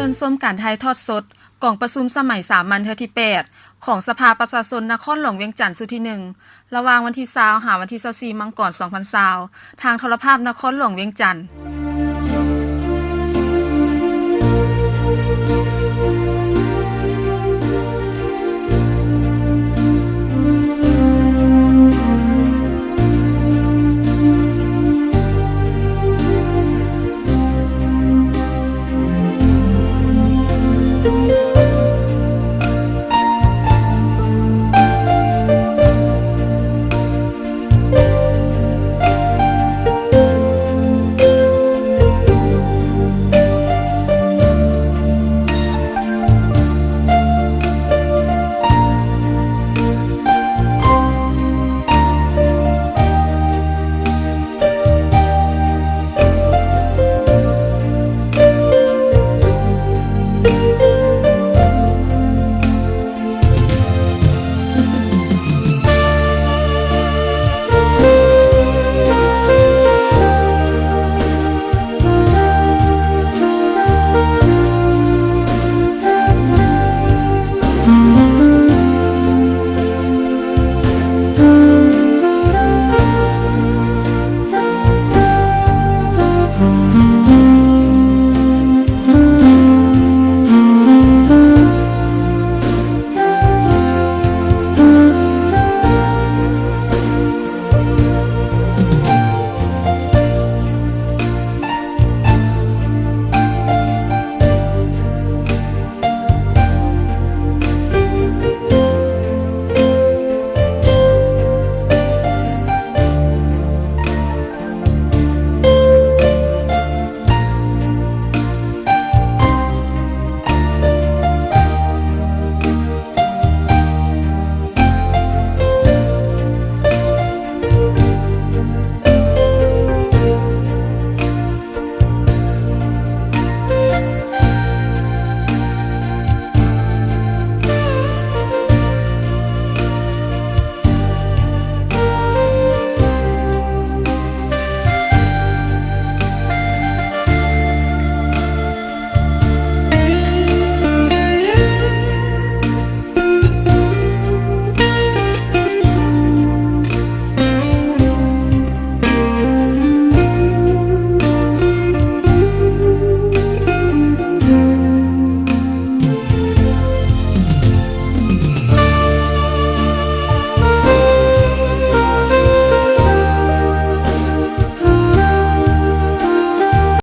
ນຊົມການຖ່າຍທອດສົດກອງປະຊຸມສະໄໝສາມັນເທື່ອທີແປດ ຂອງສະພາປະຊາຊົນນະຄອນຫຼວງວຽງຈັນຊຸດທີໜຶ່ງ ລະຫວ່າງວັນທີຊາວ ຫາວັນທີຊາວສີ່ ມັງກອນ ສອງພັນຊາວ ທາງໂທລະພາບນະຄອນຫຼວງວຽງຈັນ.